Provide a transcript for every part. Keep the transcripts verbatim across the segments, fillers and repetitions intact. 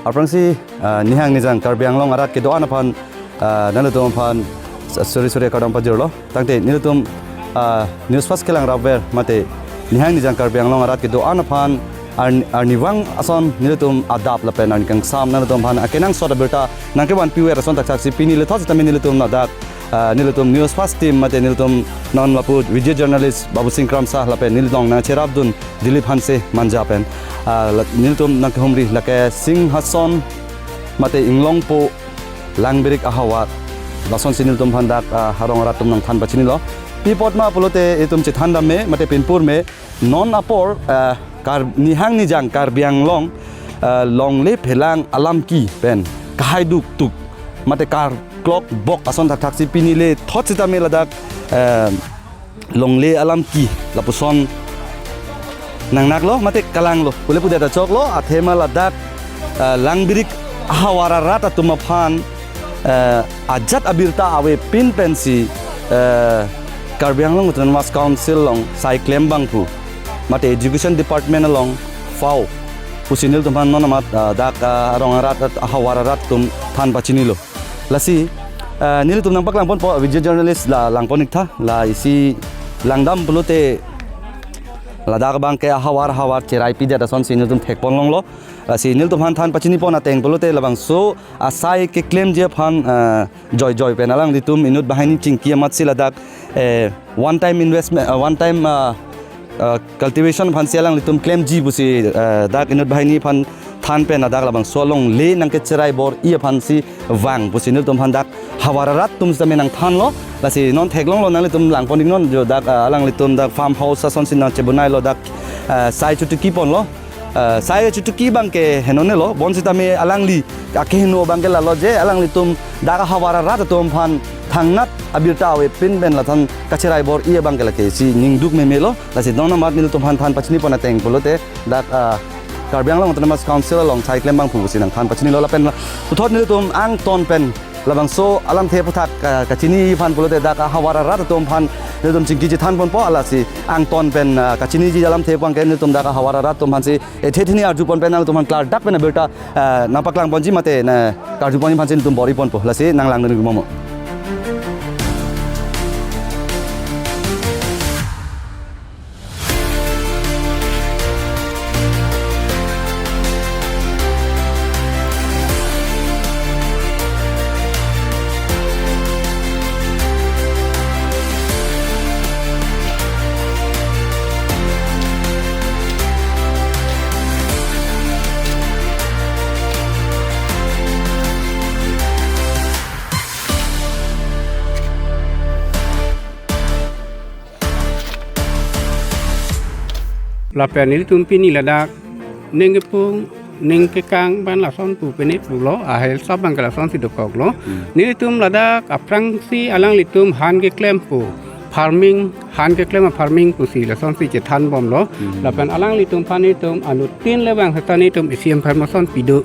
Aphrangsi, ah, nihang nijang Karbi Anglong arat kedo-an aphan, ah, nanglitum aphan, ah, suri suri kardom pajirlo. Tangte nelitum, ah, News First kelang rapver mate nihang nijang Karbi Anglong arat kedo-an aphan arni, arnivang ason nelitum adap lapen arni kangsam nanglitum aphan akenangsot abirta nangkevan piver ason thakthak si pini lethot sitame nelitum ladak, ah, nelitum News First team mate nelitum non lapu video journalist Babu Singh Kramsa lapen nelitum nangcherapdun Dilip Hanse Manja pen, ah, la-, nelitum nangkehumri lake Singhason mate Inglongpo Langbirik ahavar, lasonsi nelitum aphan dak, ah, arong arat atum nangthan pachinilo. Pi apot ma pulote itum chethan dam me mate pinpur me, non apor, ah, Kar-, nihang nijang Karbi Anglong, ah, longle phelang alamki pen kahai duktuk mate karklok bok ason thakthak si pini lethot sitame ladak, ah, longle alamki lapuson nangnaklo mate kalanglo pule pudet achoklo, athema ladak, ah, Langbirik ahavar arat atum aphan, ah, ajat abirta avepin pensi, ah, Karbi Anglong Autonomous Council along sai klem abangphu mate Education Department along phau pusi nelitum aphan non amat, ah, dak, ah, arong arat, ahavar arat atum than pachinilo. Lasi, ah, nelitum nangpaklang ponpo, video journalist la lang pon-iktha, la isi langdam pulote ladak abangke ahavar ahavar cherai pidet asonsi nelitum thek pon longlo. Lasi nelitum aphan than pachini pon ateng pulote labangso asai keklemji aphan, ah, joi joi pen alanglitum inut banghini chingki amatsi ladak, eh, one time investment, ah, one time, ah, ah, cultivation aphansi alanglitum klemji pusi, ah, dak inut banghini aphan than pen ladak labangso alongle nangkecherai bor-i aphansi vang pusi nelitum aphan dak ahavar arat atum sitame nangthanlo. Lasi non theklonglo, nanglitum lang pon-iknon jo dak, ah, alanglitum dak farm house asonsi nangchebonailo dak, ah, sai chotiki ponlo. Ah, sai chotiki abangke henonelo, bonsitame alangli akeheno abangke lalo je alanglitum dak ahavar arat atum aphan thangnat abirta avepin pen lathan kacherai bor-i abangke lake isi ningduk memelo. Lasi non amat nelitum aphan than pachini pon ateng pulote dak, ah, Karbi Anglong Autonomous Council along sai klem abangphu pusi nangthan pachinilo lapen puthot nelitum angton pen labangso alamthe aphuthak, ah, kachini aphan pulote dak ahavar arat atum aphan nelitum chingki chethan ponpo, lasi angton pen, ah, kachiniji alamthe abangke nelitum dak ahavar arat atum aphansi ethe thini arju pon pen nangtum aphan klardak pen abirta, ah, nangpaklang ponji mate nangkarju ponji aphansi nelitum bor-i ponpo. Lasi nanglangdun momo. Lapen nelitum pini ladak ning kepung, ning kekang ban lason pu pini pulo, ahel sab abangke lasonsi dokoklo. Hmm. Nelitum ladak aphrangsi alanglitum han keklem pu farming, han keklem a-farming pusi lasonsi chethan bomlo. Hmm. Lapen alanglitum aphan nelitum anuttin le bang seta nelitum isi information pido.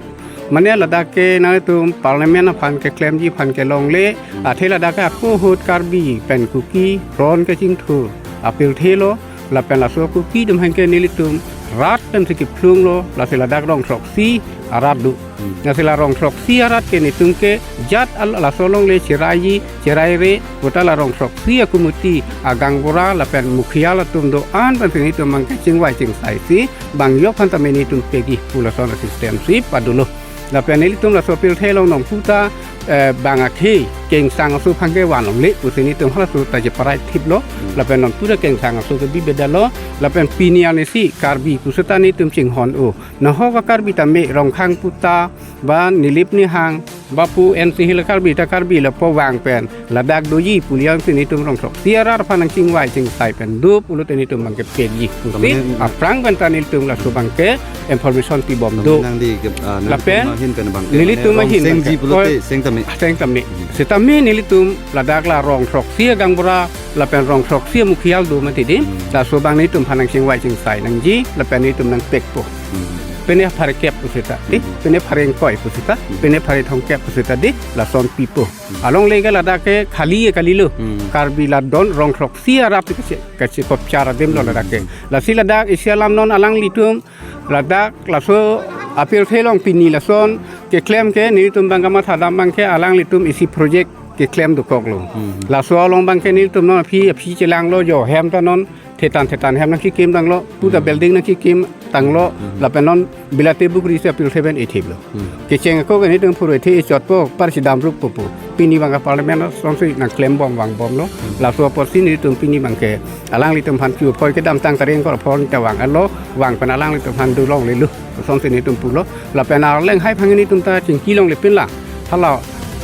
Mane ladak ke nangtum parliament aphan keklemji aphan ke longle, hmm, athe ladak ke ako ahut Karbi pen Kuki ron kachingthur apirthe lo, lapen laso Kuki atum aphan ke nelitum rat pensi kephlunglo, lasi ladak rong throksi arat do. Hmm. Lasi la rong throksi arat ke nelitum ke jat al laso longle cheraiji, cheraire, puta la rong throksi a-committee, a-gaonbura lapen mukhial atum do-an pensi nelitum abangke chingvai chingsai si bang yok aphan tame nelitum pegi pu lason a-system si padulo. Lapen nelitum laso pirthe along nong puta, eh, bang akhei kengsang aso aphan ke van longle pusi nelitum halaso ta cheparai thiplo. Hmm. Lapen nong puta kengsang aso ke bibedalo. Lapen pini arnisi Karbi puseta nelitum chinghon-o. Nahok a-Karbi tame Rongkhang puta, ba Nilip Nihang, ba pu N C Hill Karbi ta Karbi lapu vang pen ladak doji pu liang si nelitum rong throksi arat aphan nangchingvai chingsai pen do pulote nelitum abangke pegi. Pusi, tamane, aphrang pen ta nelitum laso abangke information pibom do. Tamane nangli ke, ah, nangli lapen nelitum ahin pen abangke, nelitum mane ahin rong sengji abangke pulote, oh, seng tame. Seng tame. Hmm. Setame nelitum ladak la rong throksi a-gaonbura lapen rong throksi a-mukhial do mati di. Hmm. Laso abang nelitum aphan nangchingvai chingsai nangji, lapen nelitum nangpekpo. Hmm. Pine pharo kep puseta di, hmm, pine pharo ingkoi puseta, hmm, pine pharo thomkep puseta di, lason pipo. Hmm. Alongle ke ladak ke khali ke kalilo. Hmm. Karbi la don rong throksi arat kachi, kachikopchar adim lo, hmm, ladak ke. Lasi ladak isi alam non alanglitum ladak laso Apirthe along pini lason keklem ke nelitum abang kamatha dam abang ke alanglitum isi project keklem dokoklo. Hmm. Laso along abang ke nelitum non aphi aphi chelanglo, jo hem ta non thetan thetan hem nangkekim tanglo, puta Hmm. building nangkekim tanglo, Hmm. lapen non Bilate Bugri si apirthe pen ethiplo. Hmm. Kecheng ako ke nelitum phurui the echotpo, parsi damruppo pu. Pini abang ke parliament asonsi nangklembom vangbomlo. Hmm. Laso apotsi nelitum pini abang ke alanglitum aphan chu aphoi kedamtang kareng kor aphor ta vanglo, vang pen alanglitum aphan dolonglelo. Asonsi nelitum pulo. Lapen arleng hai aphan nelitum ta chingki longle pinlang. Hala,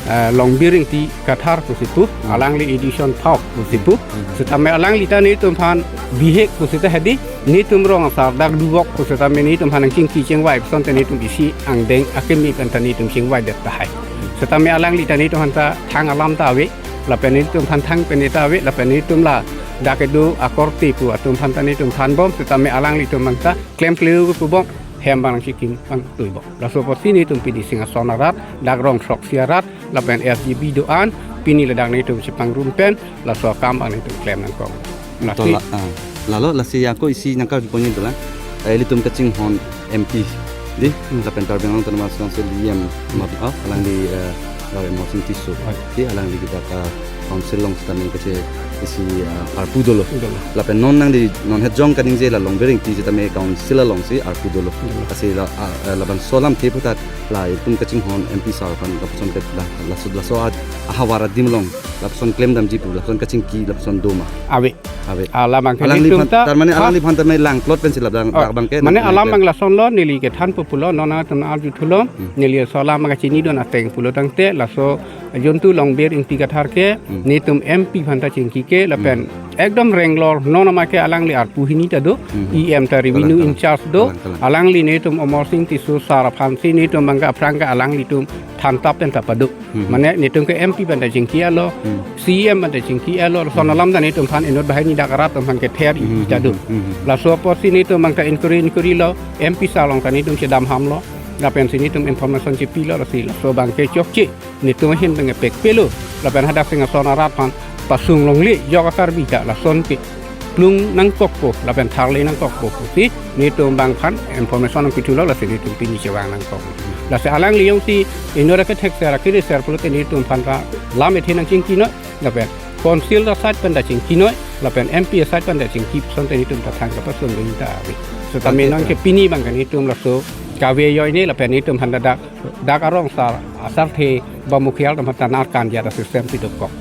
eh, Longbir Ingti Kathar pusi pu, Hmm. alangli edition phak pusi pu. Hmm. Setame alangli ta nelitum aphan bihek pusi ta hedi, nelitum rong asar dak duvok pu setame nelitum aphan nangchingki chingvai puson ta nelitum isi angdeng akimi pen ta nelitum chingvaidet tahai. Setame alangli ta nelitum aphan ta thang alam ta ave, lapen nelitum aphan thang pen ta ave, lapen nelitum ladak kedo akorte pu atum aphan ta nelitum thanbom, setame alanglitum abang ta klemkle pu bom, hem abang nangkekim abang tuibom. Laso apotsi nelitum pini Singhason arat, dak rong throksi arat, lapen S G B do-an, pini ladak nelitum chepangrum pen, laso akam abang nelitum klem nangkok. To Lasi la, ah, lalo lasi ako isi nangkarjuponji dolang. Eh, ilitum kachinghon M P, di, Hmm. lapen Karbi Anglong Autonomous Council E M, Hmm. mat, ah, alangli, eh, Ravi Amar Sing Tisso. Oi. Di, alangli kita ka council along setame kache isi, ah, arpu dolo. Dolo. Lapen non nangli non het jong kaningje la Longbir Ingti setame council alongsi arpu dolo. Dolo. Lasi la, ah, eh, labangso alamthe puthot la itum kachinghon M P sir aphan lapuson ke la, laso, laso ad, ahavar adim along lapuson klem damji pu, lapuson kachingki, lapuson doma. Ave. Ave. Alam abang ke Alangli nelitum phan, ta, tar mane ha? Alangliphan tame langplot pensi labang, Oh, labang ke mane nang alam klem. Abang lason lo, neli kethanpo pulo, non atum arjuthulo, Hmm. neli laso alam abang kachinidun ateng pulo tangte, laso ajonthu Longbir Ingti Kathar ke, Hmm. nelitum M P aphan ta chingki ke, lapen Hmm. ekdom renglor, non amai ke alangli arpu hini ta do, Hmm. E M ta revenue Kalang, kalang. In charge do, Kalang, kalang. Alangli nelitum Amar Sing Tisso sir aphansi nelitum abang ke aphrang ke alanglitum thantap pen ta pado. Hmm. Mane nelitum ke M P pen ta chingki alo, Hmm. C E M pen ta chingki alo, lason Hmm. alam ta nelitum aphan inut banghini dak arat atum aphan kether Hmm. ita do. Hmm. Laso apotsi nelitum abang ta inquiry inquiry lo, M P sir along ta nelitum chedam hamlo, lapensi nelitum information chepilo, lasi laso abang ke chokche, nelitum ahin abang ke pekpelo, lapen hadak Singhason arat aphan pasung longle, jok a-Karbi ta lason ke klung nangkokpo, lapen tharle nangkokpo pusi nelitum abang aphan information nangkithulo, lasi nelitum pini chevang nangkok. Lasi alangli jongsi inut akethekser akeriser pulote nelitum aphan ta lam ethe nangchingkinoi, lapen council aside pen ta chingkinoi, lapen M P aside pen ta chingki puson ta nelitum ta thang kapasundun ta ave. Setame Okay. non ke pini abang ke nelitum laso kave ajoine lapen nelitum aphan ta dak, dak arong sar, asarthe ba mukhial atum aphan ta nar kanjat asystem pidokok.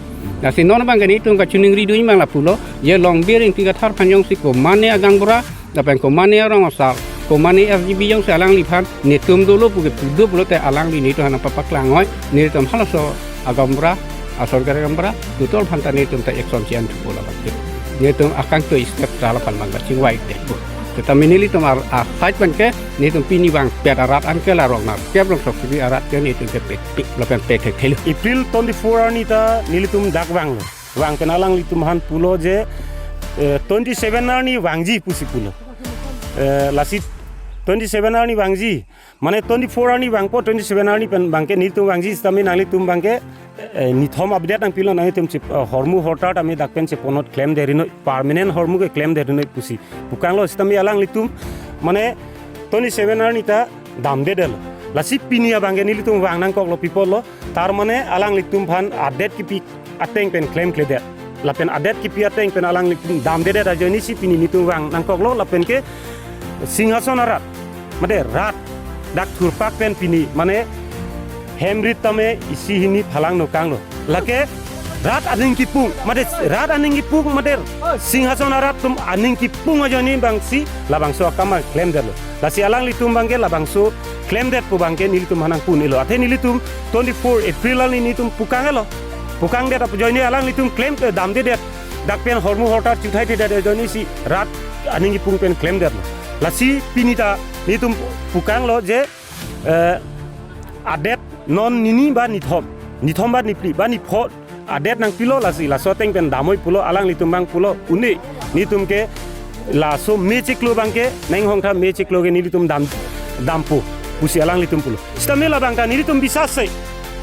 Lasi non abang ke nelitum kachiningri dun abang lapulo, je Longbir Ingti Kathar aphan jongsi komane agaonbura, lapen komane arong asar, komane S G B jongsi alangliphan nelitum dolo pu kepu do pulote alangli nelitum aphan nangpapaklang noi, nelitum halaso agaonbura, asor kere agaonbura, total aphan ta nelitum ta action chi-en thupo labang ke. Nelitum akangtui step ta laphan abang kachingvai detpo. Setame nelitum ar, aside pen ke, nelitum pini vangpet arat an ke la rong nerkep rong throksi arat ke nelitum ke pekpik, lapen pek thekthelo. April twenty-four arni ta nelitum dak vanglo. Vang pen alanglitum aphan pulo je, eh, twenty-seven arni vangji pusi pulo. Eh, lasi twenty-seven arni vangji. Mane twenty-four arni vangpo, twenty-seven arni pen abang ke nelitum vangji setame nanglitum abang ke, eh, nithom update nangpilo, nanglitum chip, eh, hormu hortar tame dak pen cheponot klemdetrinoi, permanent hormu ke klemdetrinoi pusi pukanglo, setame alanglitum mane twenty-seven arni ta damdedetlo. Lasi pini abang ke nelitum vang nangkoklo, pi apotlo, tar mane alanglitum aphan adet kipi ateng pen klemkledet. Lapen adet kipi ateng pen alanglitum damdedet ajoinesi pini nelitum vang nangkoklo, lapen ke Singhason arat, mate rat, dak thurpak pen pini, mane hem rit tame isi hini phalang nokanglo. Lake rat aning kipung, mate rat aning kipung, mate Singhason arat atum aning kipung ajoine abangsi labangso akam klemdetlo. Lasi alanglitum abang ke labangso klemdetpo abang ke nelitum aphan nangpu-un-elo. Athe nelitum twenty-four April arni nelitum pukanglo. Pukangdet ajoine alanglitum klem, eh, damdedet. Dak pen hormu hortar chithaithedet ajoinesi rat aning kipung pen klemdetlo. Lasi pini ta nelitum pukanglo je, eh, adet non nini ba nithom, nithom ba niphli ba nipho adet nangpilo, lasi laso ateng pen damnoi pulo, alanglitum abang pulo, une nelitum ke laso me chiklo abang ke, neng hongtha me chiklo ke nelitum dam, dampo pusi alanglitum pulo. Setame labang ta nelitum bisas se,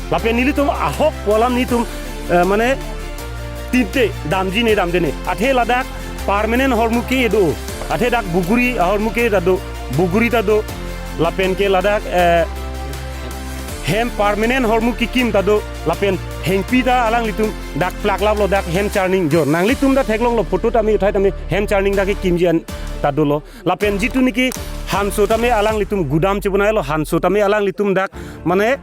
lapen nelitum ahok pu alam nelitum, eh, mane tinte damji ne damde ne. Athe ladak permanent hormu ke do, athe dak buguri ahormu ke ta do, buguri ta do, Lapen ke ladak, eh, hem permanent ahormu kekim ta do. Lapen hengpi ta alanglitum dak plaklaplo, dak hem charning jo. Nanglitum ta theklonglo, photo tame uthai tame hem charning dak kekimji an ta dolo. Lapen jitu niki hanso tame alanglitum gudam chibonailo, hanso tame alanglitum dak mane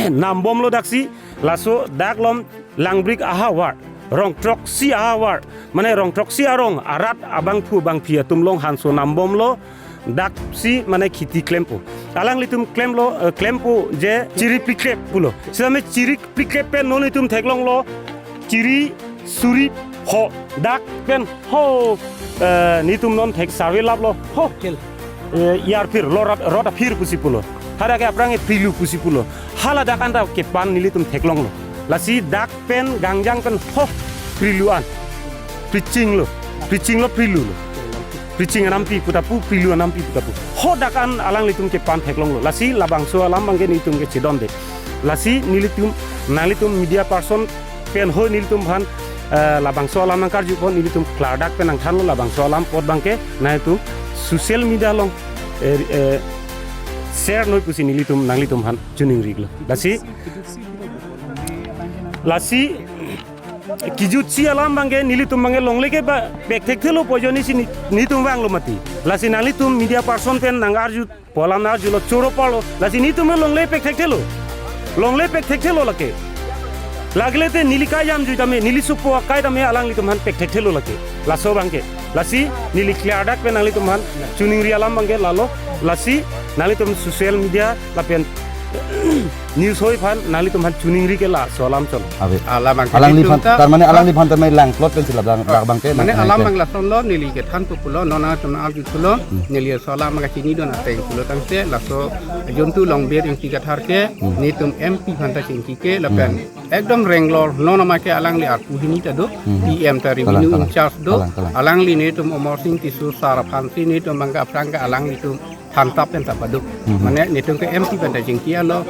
nambomlo daksi. Laso dak lom Langbrik ahavar, rong throksi ahavar, mane rong throksi arong arat abangphu bangphi atum along hanso nambomlo, daksi mane khiti klempo. Alanglitum klemlo, eh, klempo je chiri pliklep pulo. Sitame chiri pliklep pen non itum theklonglo, chiri suri ho dak pen ho, eh, nitum non thek survey laplo ho. Kel. Eh, yarphir, lo rot, rot aphir pusi pulo. Hadak ke aphrang e prilu pusi pulo. Hala dak anta kepan nelitum theklonglo. Lasi dak pen gangjang pen ho prilu an. Preaching lo. Preaching lo prilu lo. Preaching anampi pu ta pu, prilu anampi pu ta pu. Ho dak an alanglitum kepan theklonglo. Lasi labangso alam abangke nelitum ke chedonde. Lasi nelitum, nanglitum media person pen ho nelitum aphan, eh, labangso alam nangkarju apot nelitum klardak pen nangthanlo, labangso alam apot abangke nangtum social media along, eh, eh, share noi pusi nelitum nanglitum aphan chuning riklo. Lasi, lasi kijutsi alam abangke nelitum abangke longle ke ba pek thekthelo pu ajoine si ni, nelitum vanglo mati. Lasi nanglitum media person pen nangarju pu alam nangarjulo, choro parlo. Lasi nelitum longle pek thekthelo. Longle pek thekthelo lake. Lake te neli kajam jui tame, neli supo akai tame alanglitum aphan pek thekthelo lake. Laso abangke. Lasi neli klardak pen nanglitum aphan chuningri alam abangke lalo. Lasi nanglitum social media lapen news hoi aphan nanglitum aphan chuningri ke laso alam cholo. Ave. Alam abangke alangli aphan, itum ta, tarmane alangli aphan tame langplot pen si labang, dak abangke mane nang alam nang abang lasonlo, neli kethan pu pulo, non atum arju pulo, neli laso alam abangke chinidun ateng pulo tangte, laso juntu Longbir Ingti Kathar ke, nelitum M P aphan ta chingki ke, lapen ekdom renglor, non abangke alangli arpu hini ta do, P M ta revenue in charge do, kalang, kalang, kalang, alangli nelitum Amarsing Tisso sar aphan si nelitum abangke aphrang ke alanglitum thantap pen ta paduk. Mane nelitum ke M P pen ta chingki alo,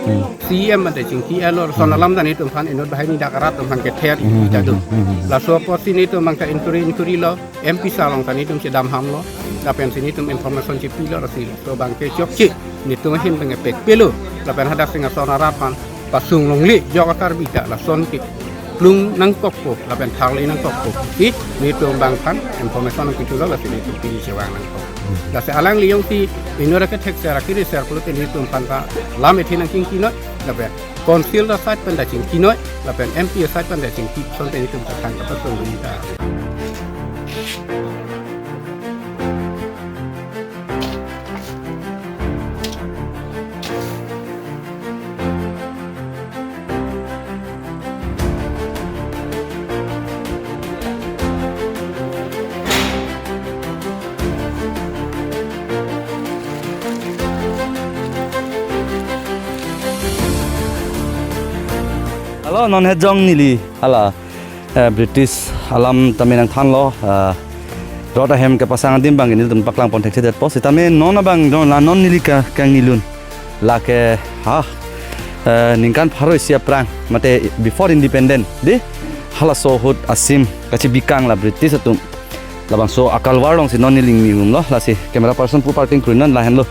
C M pen ta chingki alo, lason alam ta nelitum aphan inut banghini dak arat atum aphan kether ta do. Laso apot si nelitum abangke inquiry inquiry lo, M P sar along ta nelitum chedam hamlo, lapen si nelitum information chepilo, lasi laso abangke chokche nelitum ahin abangke pek pelo, lapen hadak Singhason arat aphan pasung longle, jok a-Karbi ta lason ke plung nangkokpo lapen tharle nangkokpo si nelitum abang aphan information nangkithulo, lasi nelitum pini chevang nangkok. Lasi alangli jongsi inut ke thekser akiri ser pulote nelitum aphan ta lam ethe nangchingki noi, lapen council ta side pen ta chingki noi, lapen M P side pen ta chingki, asonte nelitum ta thang kapasung ta. Alo, non het jong neli hala, eh, British alam tame nangthanlo, eh, rot ahem kepasang adim abang nelitum paklang pon thekthedetpo. Sitame non abang, non la non neli ka, kangnilun. Lake, ha, eh, ningkan pharo isi aphrang, mate before independent, dei, halaso ahut asim kachibikang la British atum. Labangso akalwar along si non neli ingmi humlo, lasi camera person pu parting kruinon lahenlo.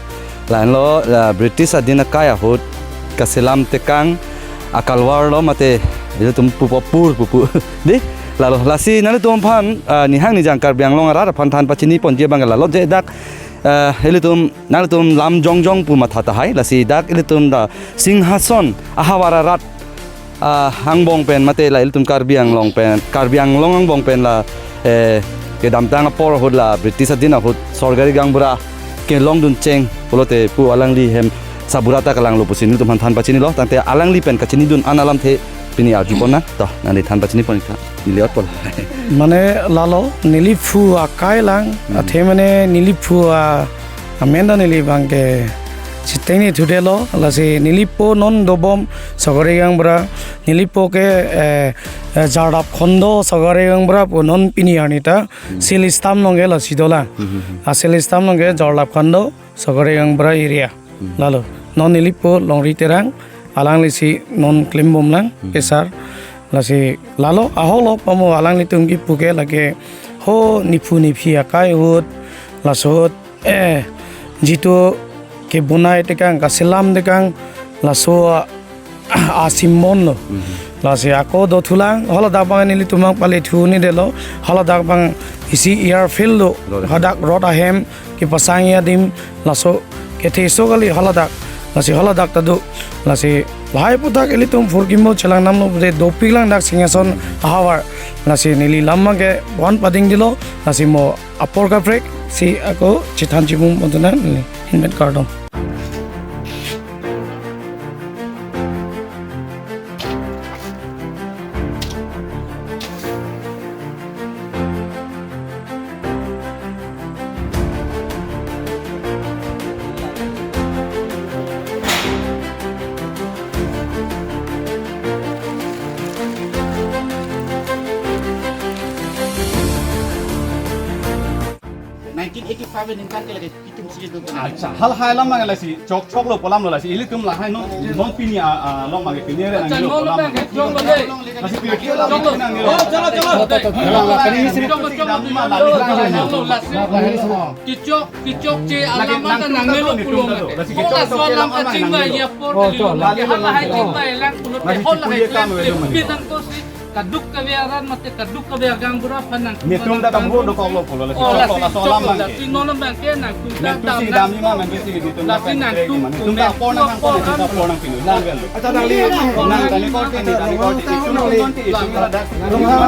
Lahenlo, la British adin akai ahut kaselam tekang akalwar lo mate ilitum pupo pur pupu. Dei, lalo, lasi nanglitum aphan, ah, nihang nijang Karbi Anglong arat aphan than pachini ponji abang lalo je dak, ah, ilitum, nanglitum lam jongjong pu matha tahai, lasi dak ilitum dak Singhason ahavar arat, ah, angbong pen mate la ilitum Karbi Anglong pen, Karbi Anglong angbong pen la, eh, kedamtang apor ahut la British adin ahut sorkari gaonbura kelongdun cheng pulote pu alangli hem sabura ta kalanglo pusi nelitum aphan than pachinilo, tangte alangli pen kachinidun an alamthe pini arju ponnang, to, nangli than pachini pon ikha, neli ot pol. Mane lalo, neli phu akai lang, athe mane neli phu a, amen ta neli abangke chiteng ni thudelo, lasi neli po non dobom sorkari gaonbura, neli po ke, eh, eh, Jardap Khondo sorkari gaonbura po non pini arni ta, seal stamp nangke lasi dolang. A seal stamp nangke Jardap Khondo sorkari gaonbura area. Lalo, non neli po Longri Terang, alangli si non klembom lang, kesar. Lasi, lalo, ahok lo pamo alanglitum kipu ke lake, ho, nephu nephi akai ahut, laso ahut, eh, jitu kebonai tekang, kaselam tekang, laso a, a symbol lo. Mhm. Lasi ako dothulang, haladak abang nelitum abang palethu ni delo, haladak abang isi airfield lo, Lo. hadak rot ahem, kepasang adim, laso ketheso kali haladak, lasi haladak ta do, lasi lahai aputhak ilitum phurkimo chelang namlo de dopik lang dak Singhason ahavar, lasi neli lam abang ke bon pading dilo, lasi mo apor kaprek si ako chethan chimum bontunan neli hinmet kardom. Nineteen eighty-five aningkan ke lake itum si do. Acha, halahai alam abang lasi chokchok lo pu alam lo lasi ilitum lahai non non pini a, a, alam abang pini re Acha, nanglo non pu alam. abang choklo de. Lasi pini alam Choklo. nanglo. Oh, chalo, chalo. Choklo, choklo. Choklo, lasi. Kichok, kichokche Lagi alam nang ta tum nanglo ta do, ni pulo tum ta do. mate. Lasi Hola kichok so alam chokche alam kachingba nanglo. ya por Oh, kali choklo. lo. Halahai chingba elang pulo Lasi hol kipuye lahai kam chingba. lo, Pinang to si. Kaduk kave arat mate kaduk kave agaonbura aphan nangtum Netum ta abang dam ho dokok lo pulo, lasi Oh, choklo, lasi laso alam choklo, abang lasi ke. non abang ke nangtum ta Netum dam si nang dam ni ma, netum si netum Lasi ta nangtum nangtum ta apor nang apor nang nang apor nang pinu, nang gel. Acha nangli. Nang tani korte ni, tani korte, itum nangli. Nang nang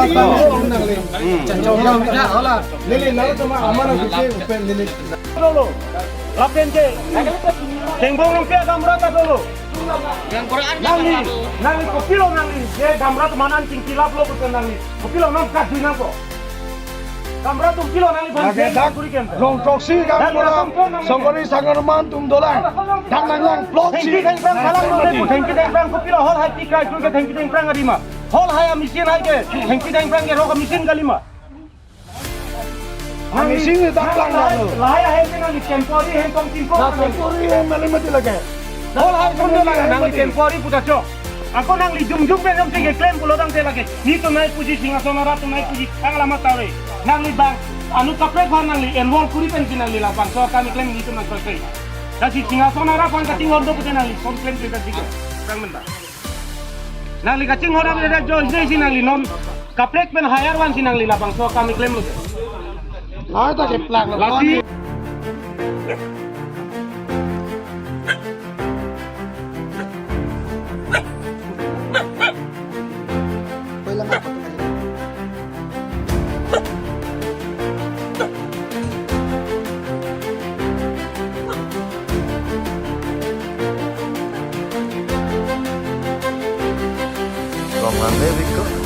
nang nangli. Hmm. Neli nang tuma aman nang bikin upen neli. Dolo. Lapen ke. Kengbong rongke gamra ta dolo. Nangli, nangli kopilo nangli, je gamra atum an chingkilap lo pulote nangli. Kopilo nang kat dui nangpo. Gamra atum pilo nangli bang Lake je dak kuri kem. Rongthoksi Dan gamra, rongthoksi gamra. Songkori sangarman atum dolang. Dak nanglang plot si. Thengki thengprang salang lo de, thengki thengprang kopilo hol hai ti kai kuri ke thengki thengprang adima. Hol hai a machine hai ke, thengki thengprang ke rok a machine kalima. Ami sing ni tak lang lang lo. Lahai ahem ke nangli temporary hem tong tingko. Na temporary hem mali mati lake. Hol hai sunde lake nangli temporary puta chok. Ako nangli jumjum pen jom tingke klem pulo tangte lake. Netum nai puji Singhason arat atum nai puji ang lama tawe. Nangli bang anu kaprek aphan nangli enroll kuri pensi nangli labangso akam klem netum nang sosai. Lasi Singhason arat aphan kachinghon do pute nangli kom klem kita tingke. Prang menta. Nangli kachinghon ave dak jo isi nangli non kaprek pen hire vansi nangli labangso akam klem lo. Lahai ta keplang lo. Lasi. Kong lam le biko.